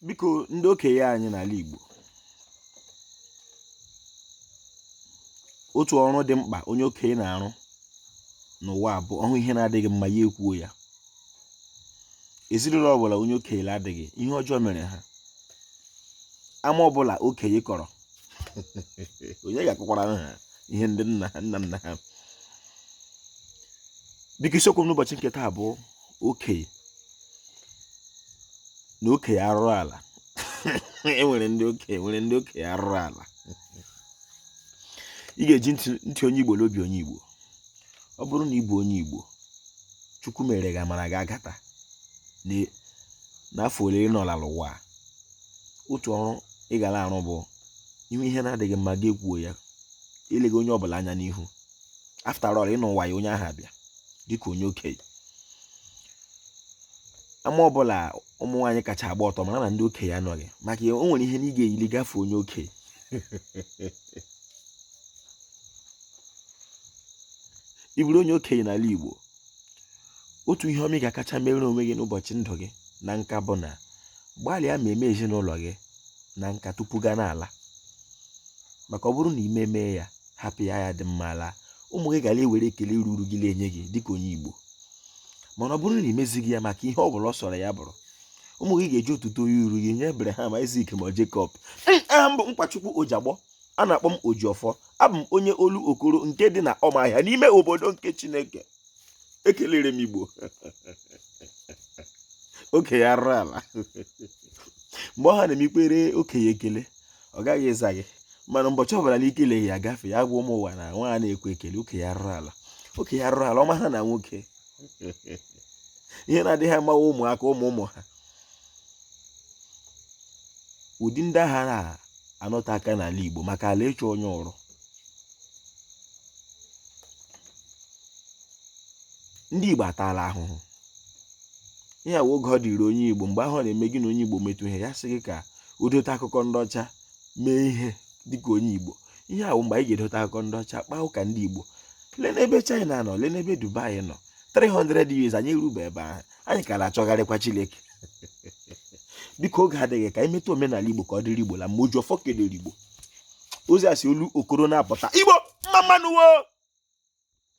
Biko, ndị okenye anyị n'ala Igbo, otu ọrụ dị mkpa onye okenye na-arụ n'ụwa bụ ọ hụ ihe na-adịghị mma, ya ekwuo ya. Ezinụlọ ọbụla onye okenye adịghị, ihe ọjọọ mere ha. Ama ọbụla okenye kọrọ, onye ga-akọkwara ha ihe ndị nna ha, nna nna ha? Biko, isiokwu m n'ụbọchị nke taa bụ okenye na okenye arụrụ ala. E nwere ndị okenye, nwere ndị okenye arụrụ ala. Ị ga-eji ntị onye Igbo na obi onye Igbo. Ọ bụrụ na ị bụ onye Igbo, Chukwu mere gị amara gị agata n'afọ ole ị nọla n'ụwa, otu ọrụ ị gara arụ bụ ị hụ ihe na-adịghị mma, gị ekwuo ya, eleghị onye ọbụla anya n'ihu. After all, ị nọ ụwa ya onye ahụ abịa dịka onye okenye. Ama ọbụla ụmụ nwaanyị kacha agba ọtọ, mara na ndị okenye anọghị, maka o nwere ihe na ị ga-eyili gafee onye okenye. Ị bụrụ onye okenye n'ala Igbo, otu ihe ọma ị ga-akacha mere onwe gị n'ụbọchị ndụ gị na nka bụ na gbalịa ma eme ezinụlọ gị na nka tupu gaa n'ala, maka ọ bụrụ na ime mee ya, hapụ ya, ya dị mma ala, ụmụ gị gara ewere ekele ruru gị enye gị dịka onye Igbo. Mana ọ bụrụ na imezighị ya, maka ihe ọ bụla ọ sọrọ ya bụrụ, ụmụ gị ga-eji otuto ruru gị nye Abraham, Isaac ma Jacob. Aha m bụ Nkwachukwu Ojiagbọ, a na-akpọ m Ojiọfọ. Abụ m onye Olokoro nke dị na Ọmahịa n'ime obodo nke Chineke. Ekelere m Igbo. Okenye arụrụ ala, mgbe ọ ha na-eme ikpere okenye ekele, ọ gaghị ịza gị. Mana ụbọchị ọbụla na ikeleghị ya gafe, ya gwa ụmụ ụwa na nwa a na-ekwe ekele. Okenye arụrụ ala, okenye arụrụ ala, ọma ha na nwoke ihe na-adịghị amawa ụmụaka, ụmụ ụmụ ha, ụdị ndị agha na-anọte aka n'ala Igbo maka ala ịchọ onye ọrụ. Ndị Igbo ataala ahụhụ. Ihe a oge ọ dịrị onye Igbo, mgbe ahụ ọ na-eme gị na onye Igbo metụ ihe, ya sị gị ka o dote akụkọ ndị ọcha mee ihe dịka onye Igbo. Ihe a wụ mgbe anyị ga-edote akụkọ ndị ọcha kpaa ụka ndị Igbo. Lee n'ebe China nọ, lee n'ebe Dubai nọ, 300 years anyị erube ebe ahụ, anyị ka na-achọgharịkwa Chineke. Biko, oge adịghị, ka anyị metụ omenala Igbo ka ọ dịrị Igbo la mma. Ojiọfọ kelere Igbo. Ozi a si Olokoro na-apụta. Igbo, mma mma nụ wo!